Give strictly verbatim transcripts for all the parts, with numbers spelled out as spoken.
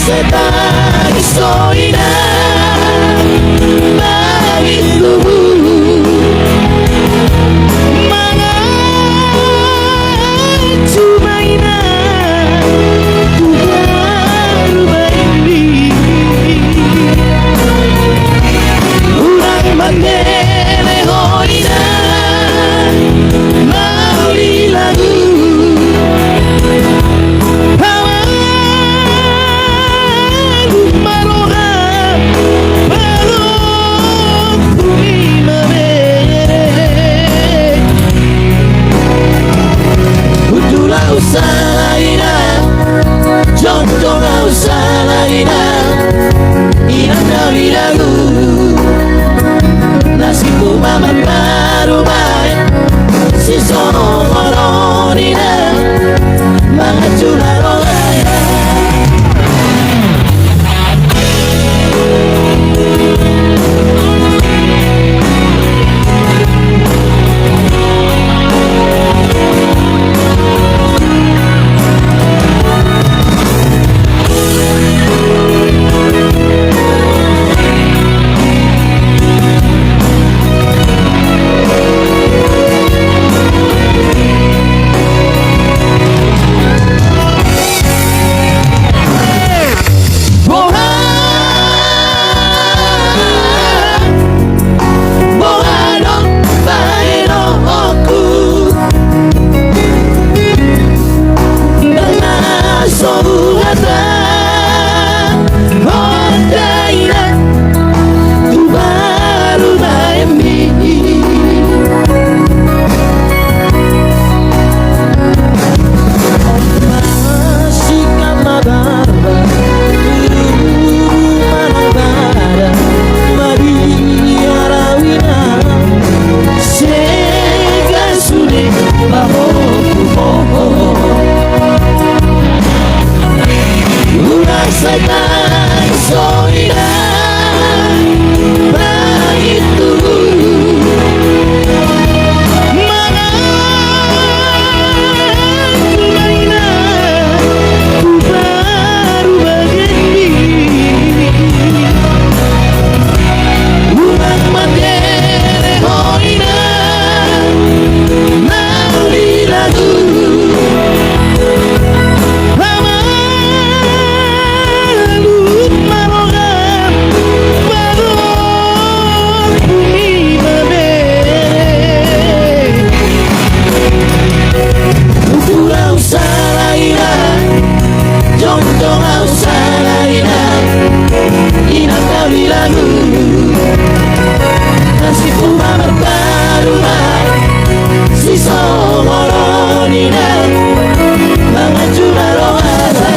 Tangis do inang, tangis tubu. Mangacu ma inang, tu parumaenmi. Unang mandele ho inang, mauli lagu. Hawa dung maroha, balok bumi ma be. Hundul au sala inang, jongjong au sala inang, inang na uli lagu. Nasibmu ma marparumaen, sisongon on inang, mangacu na rohana. Boha, boha do bahenonku, ndang na so huhatahon dainang tu parumaenmi. Sikan ma barbar, ruru manang badan, mabiar au inang, sega sude pahompu ho. Unang sai tangis ho inang, tangis tubu. Mangacu ma inang, tu parumaenmi. Unang mandele ho inang, mauli lagu. Hawa dung maroha, balok bumi ma be. Hundul au sala inang, jongjong au sala inang, inang na uli lagu. Nasibmu ma marparumaen, sisongon on inang, mangacu na rohana.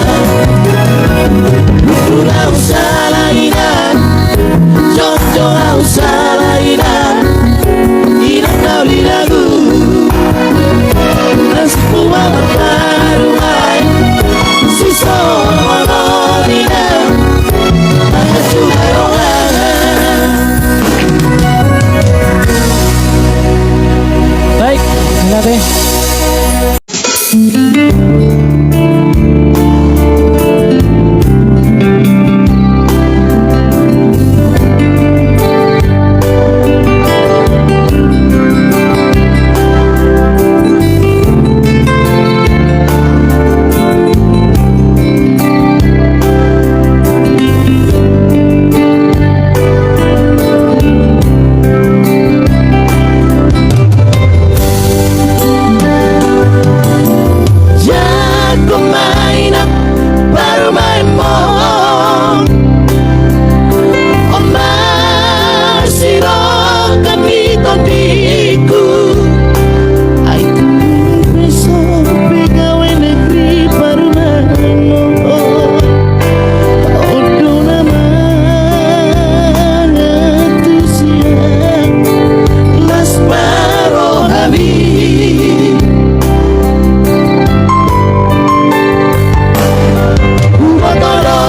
Hundul au sala inang, jongjong au sala inang, inang na uli lagu. Nasibmu ma marparumaen, sisongon on inang, mangacu na rohana. Baik, terima kasih. Jago ma inang parumaenmon, on ma siroha ni tondingku. Ai tung pe so pe gabe negeri parumaenmon, on do na mangantusi ahu, las ma rohami. Huboto do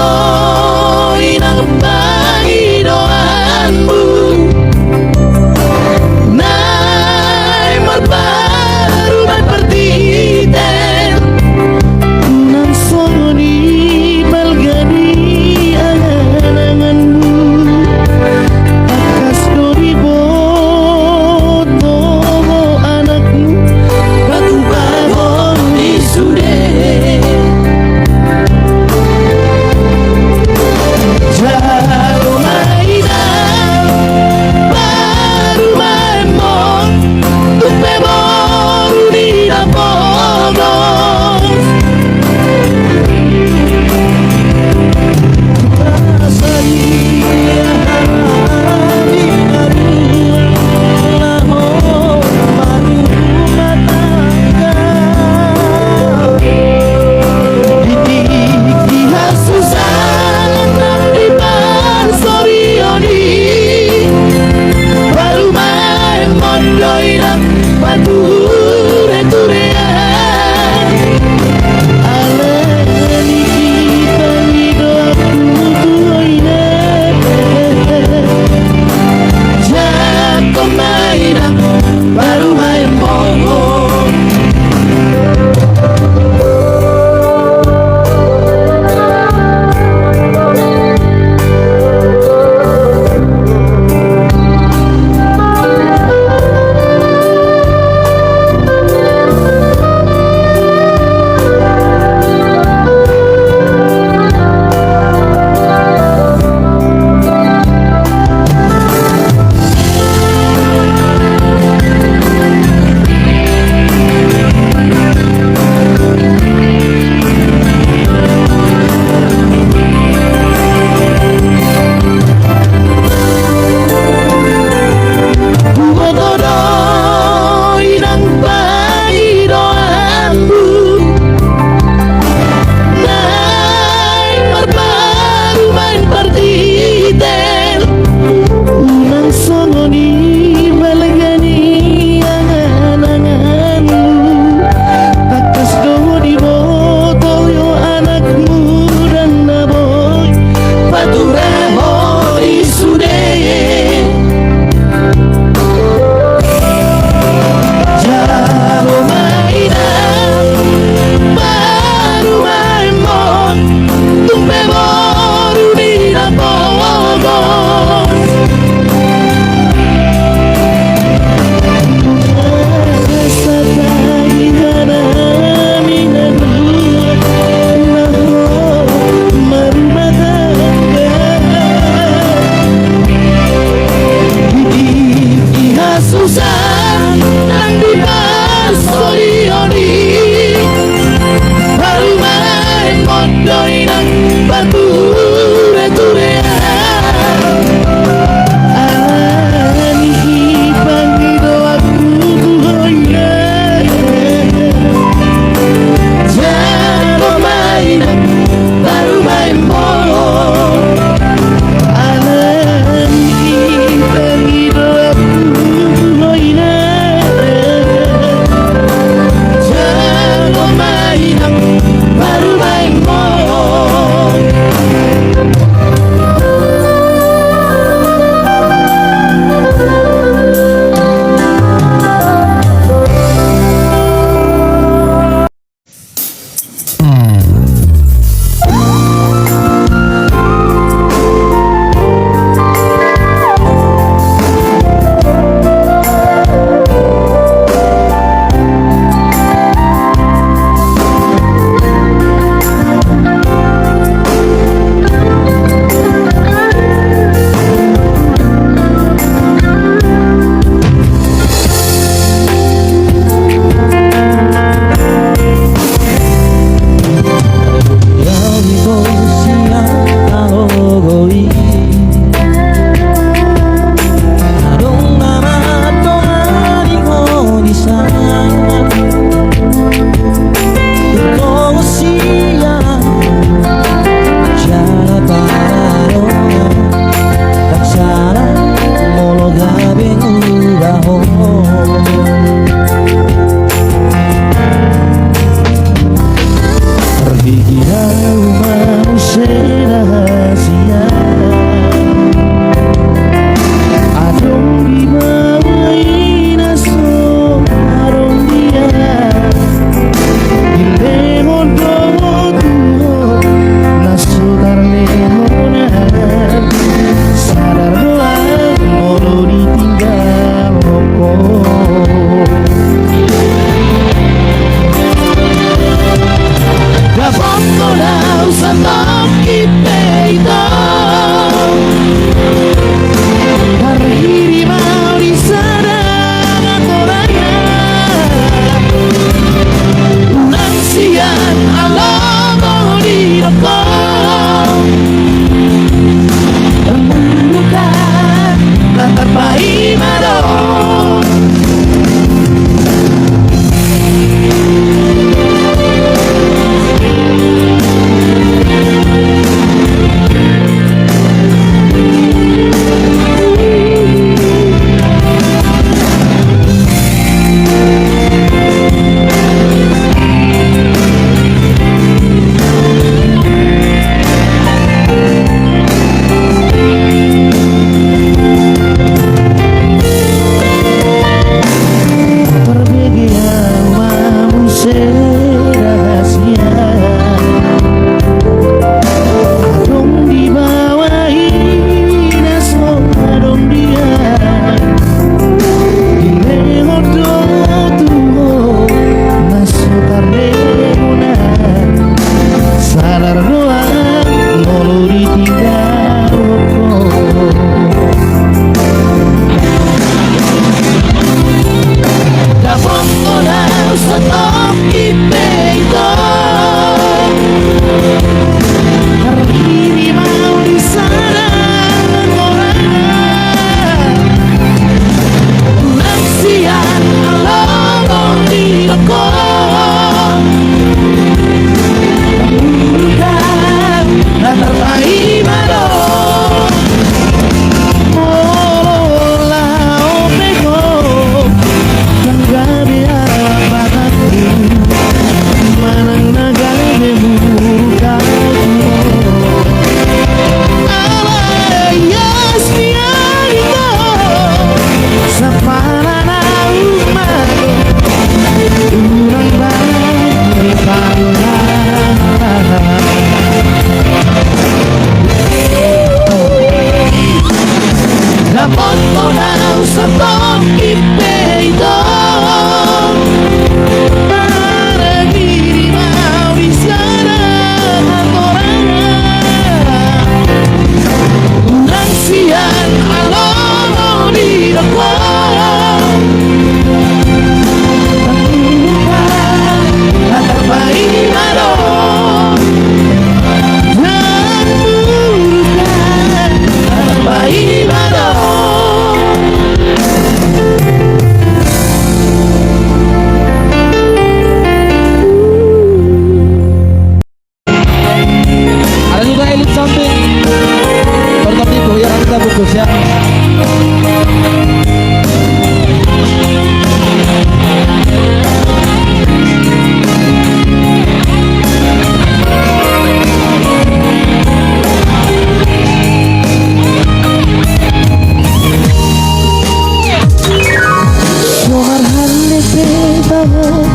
Roha molo ditinggal ho. Dapot ho na satongkin pe ito. Tarhiri ma au di sada hanggorangan. Nang sian aloho didok ho. Murka na tarpaima do. Molo laho pe ho, ndang gabe alapatanku manang na gabe murka. Alai ias ni angin do, sapala na ummago. Unang bani pangarangan. Dapot ho na satongkin pe ito. Tarhiri ma au di sada hanggorangan. Nang sian aloho didok ho. Murka na tarpaima do. Murka na tarpaima do. Ada juga elit samping. Pertama itu ya, kita bungkus ya. So marhande pe taho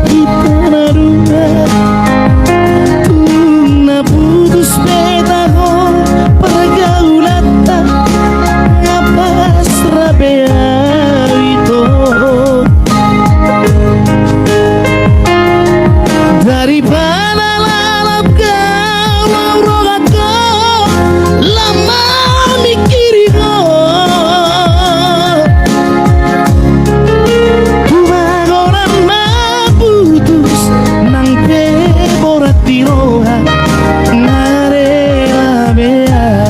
hita na dua, tung na putus pe taho pergaulanta, nga pas ra be au ito. Daripada lalap gaul au rohangku, lam mamingkiri ho. Humagoran ma putus, nang pe borat di roha, nga rela be au.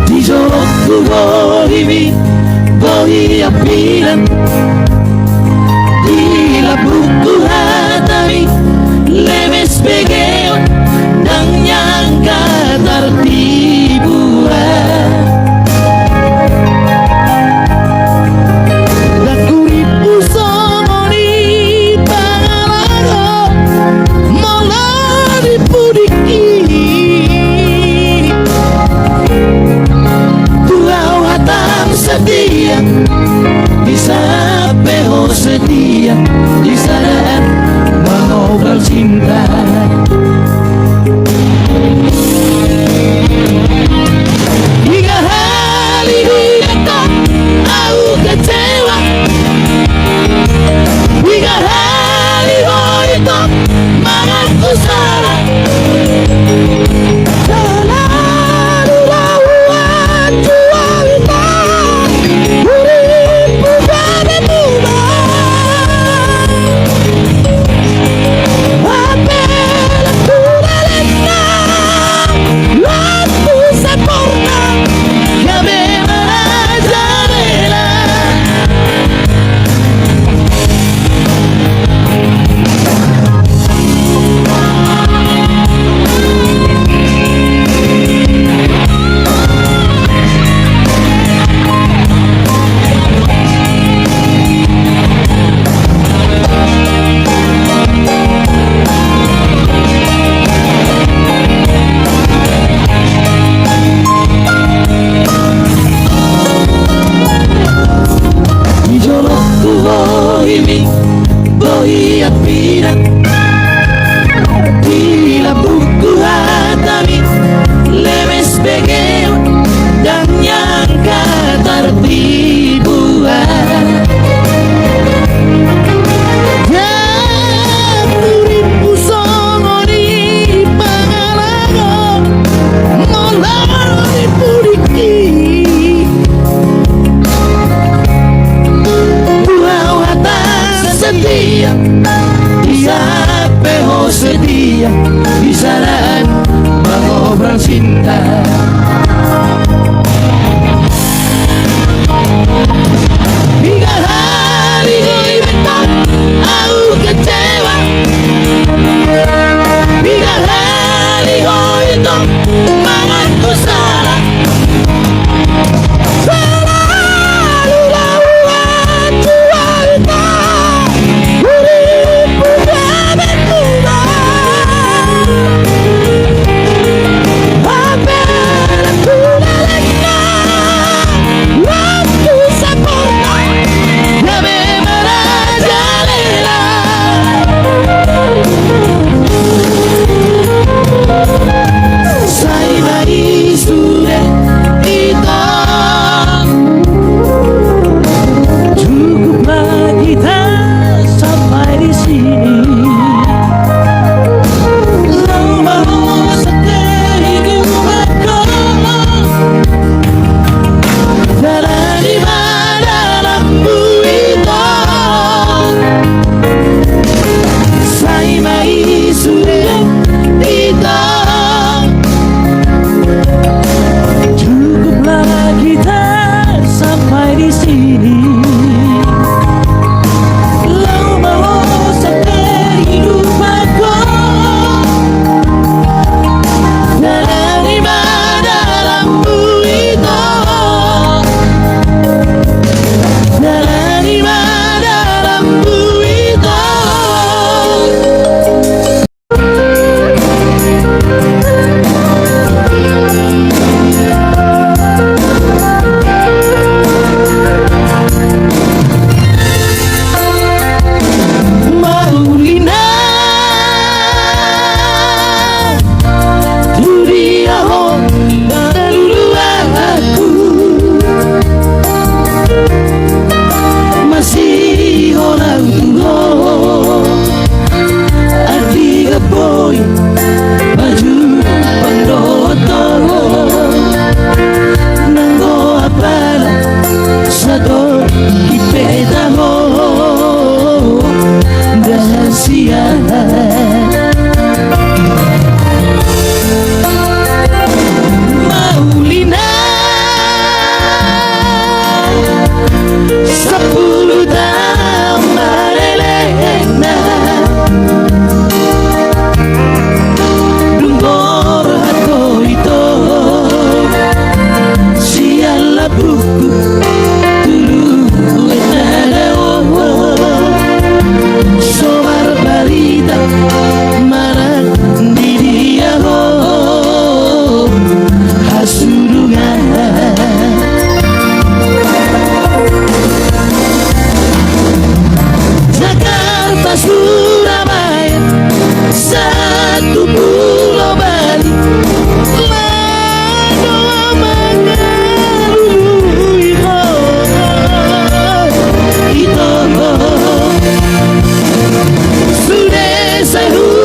Di jolo tu bohimi, bohi ampinan. Di lambungku hatami, lemes begeon, ndang nyangka tartibu. Ndang hurippu songon i pangalaho molo di pudingki. Tu au hatam setia, di saat pe ho setia, di saat mengobrol cinta. Piga hali didok ho au kecewa. Piga hali ho didok manganku sala. Selalu lawan jual ita. Hurippu gabe tuba. Hape Laho ma ho sandiri tu bako, dalani ma dalanmu ito. Sai ma i sude ito. Cukuplah kita sampai di sini. Laho ma ho sandiri tu bako, dalani ma dalanmu ito. Dalani ma dalanmu ito. Mauliate tu dia ho, na luluanku. Masihol au tu ho, andigan boi pajumpang dohot ho. Nanggo apala satoki pe taho dasian. Mauliate sampulu taon marlelengna. Dung borhat ho ito sian lambungku, tu luat na dao. So marbarita manang di dia ho hasudungan. Jakarta, Surabaya, sahat tu Pulo Bali, laho mangalului ho ito. Sude sai hu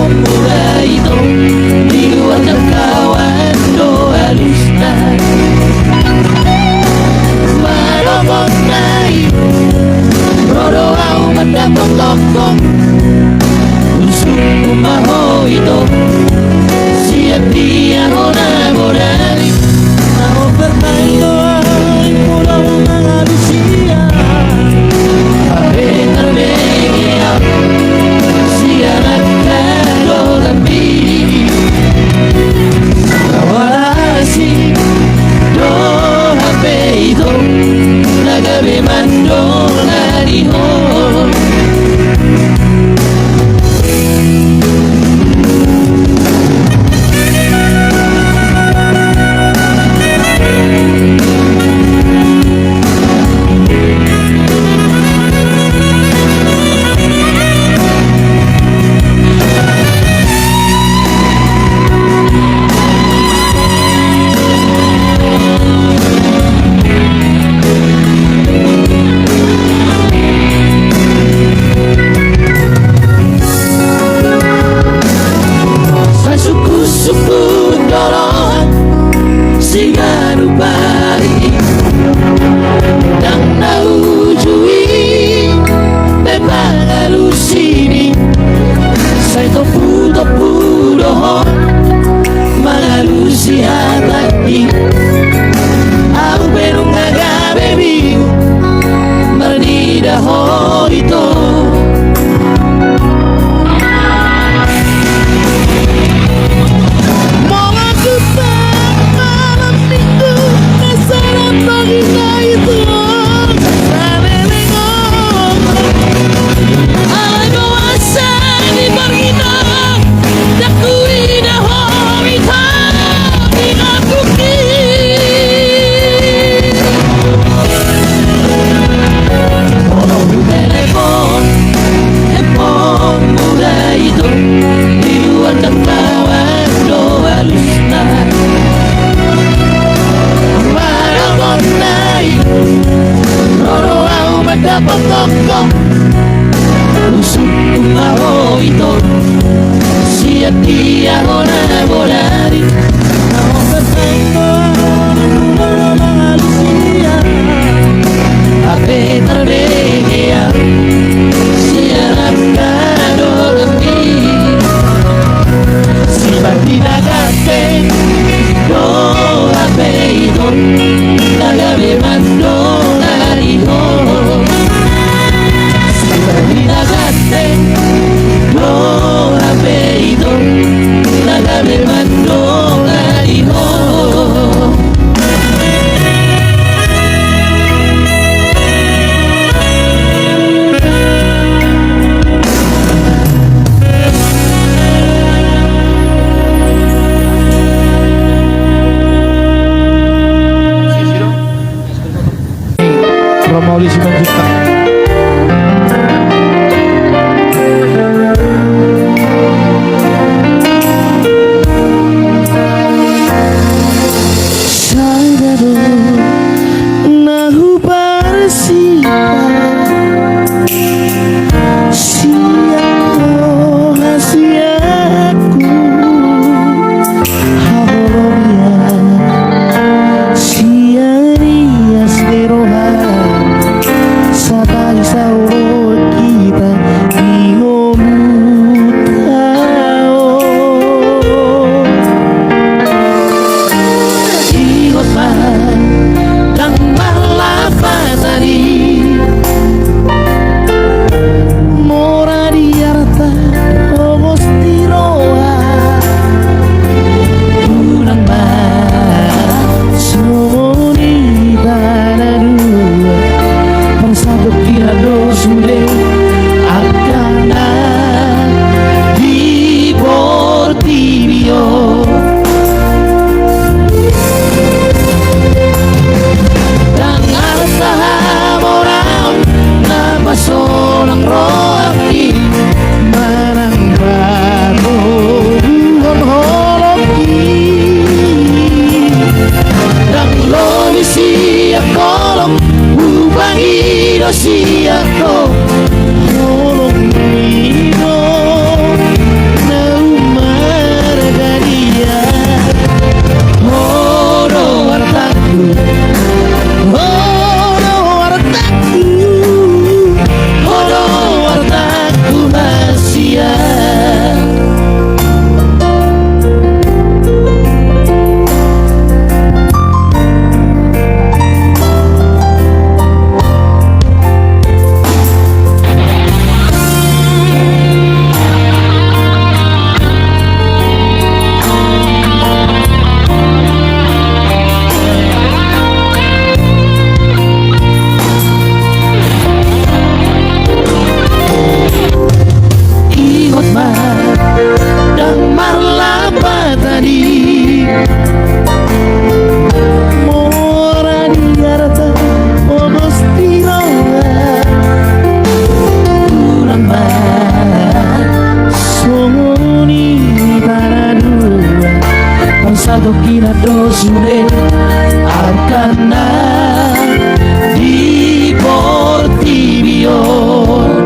Mura ito, di luar jangkauan do alusna. Manogot na i, ro do au mandapot tongkong. Usungku ma ho ito, sian dia ho na godang i. Au bermain do au, mula mangalusi au. Hape tarbege au sian angka dongan bini. Au alasi do hape ito, na gabe mandongani ho. Sasungkun-sungkun do roham siganup ari i. Ndang na uju i pe pangalusimi. Sai tompu-tompu do ho mangalusi hata i. Au pe nunga gabe bingung marnida ho ito. Mongan tu malam minggu, na sarat pagi na ito, na leleng on. Alai boasa di pagi na, ndang huida ho ito di ngolungku i. do sude arkanna di portibi on.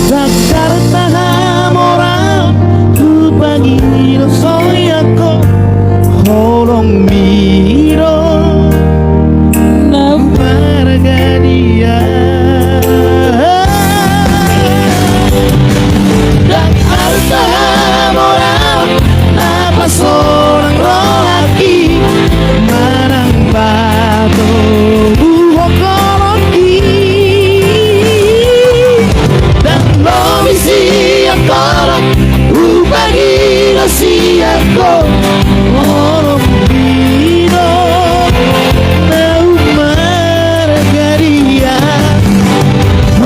Ndang tartahan mora, tu pangido so ianggo, holong mi do na marga dia. Ndang tartahan mora, na pasolang rohangki, manang batu buhok holongki. Ndang lobi sian holong, hupangido sian ho, holong mi do na marga dia.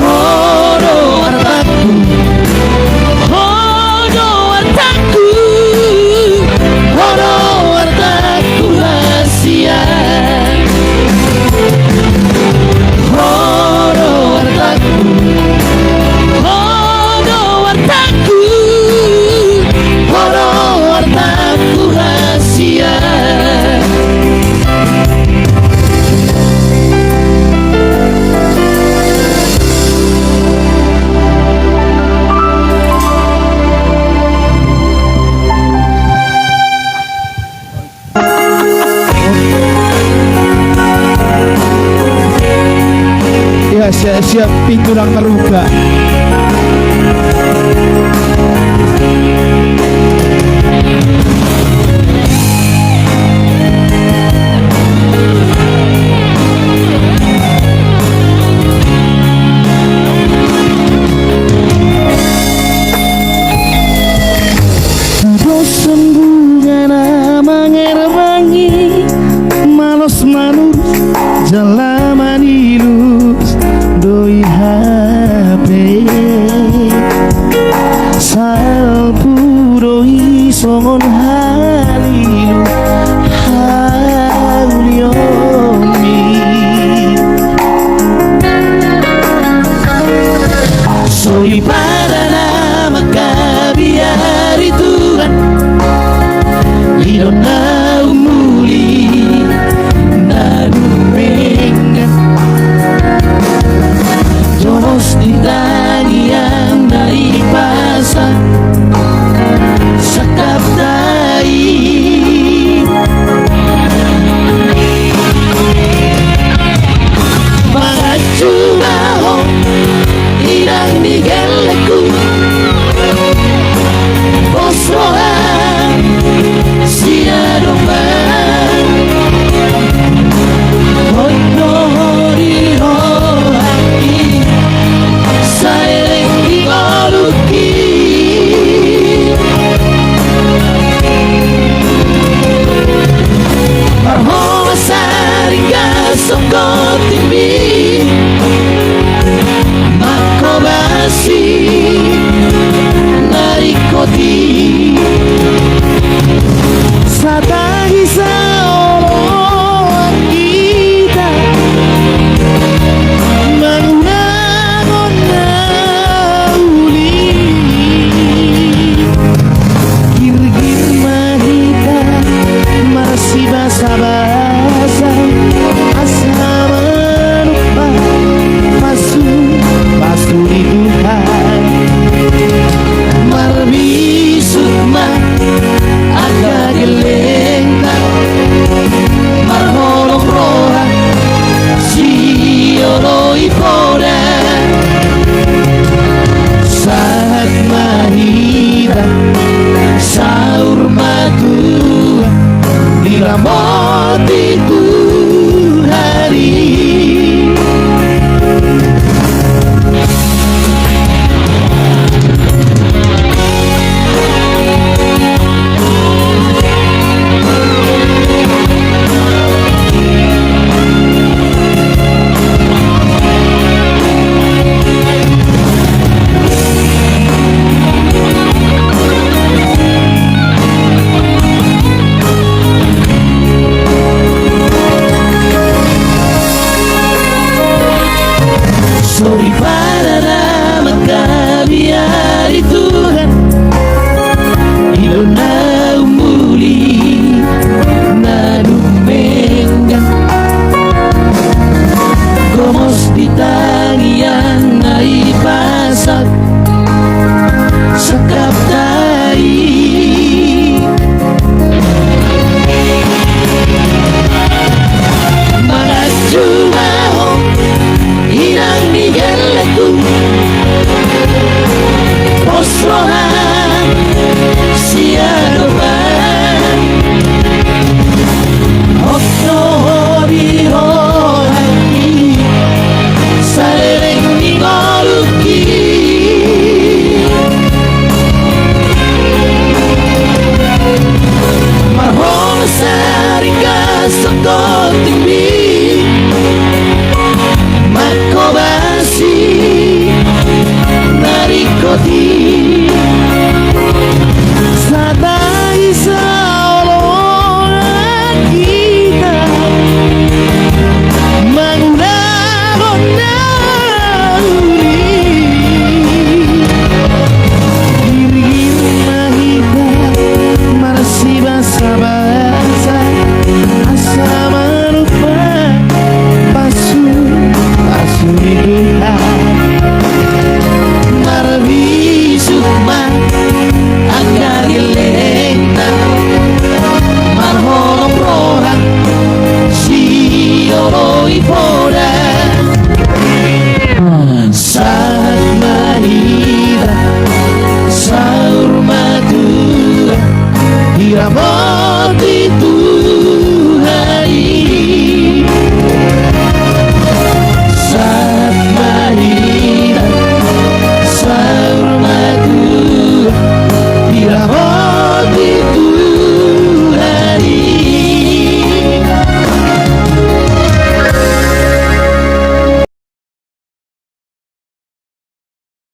Ho do artangku, ho do artangku, ho do artangku na sian. Ho do artangku, ho do artangku, ho do artangku na sian. Ia, siap-siap pintu nang terbuka. Dos sambungan na mangerbangi, malos manurus jala manilus do i hape. Salpu do i songon halilu haulion mi. Soripada na mangkabiari Tuhan, i do na umuli na dumenggan. Jomos di tangiang na dipasangkapta i. Manganju ma ho, inang ni gelleng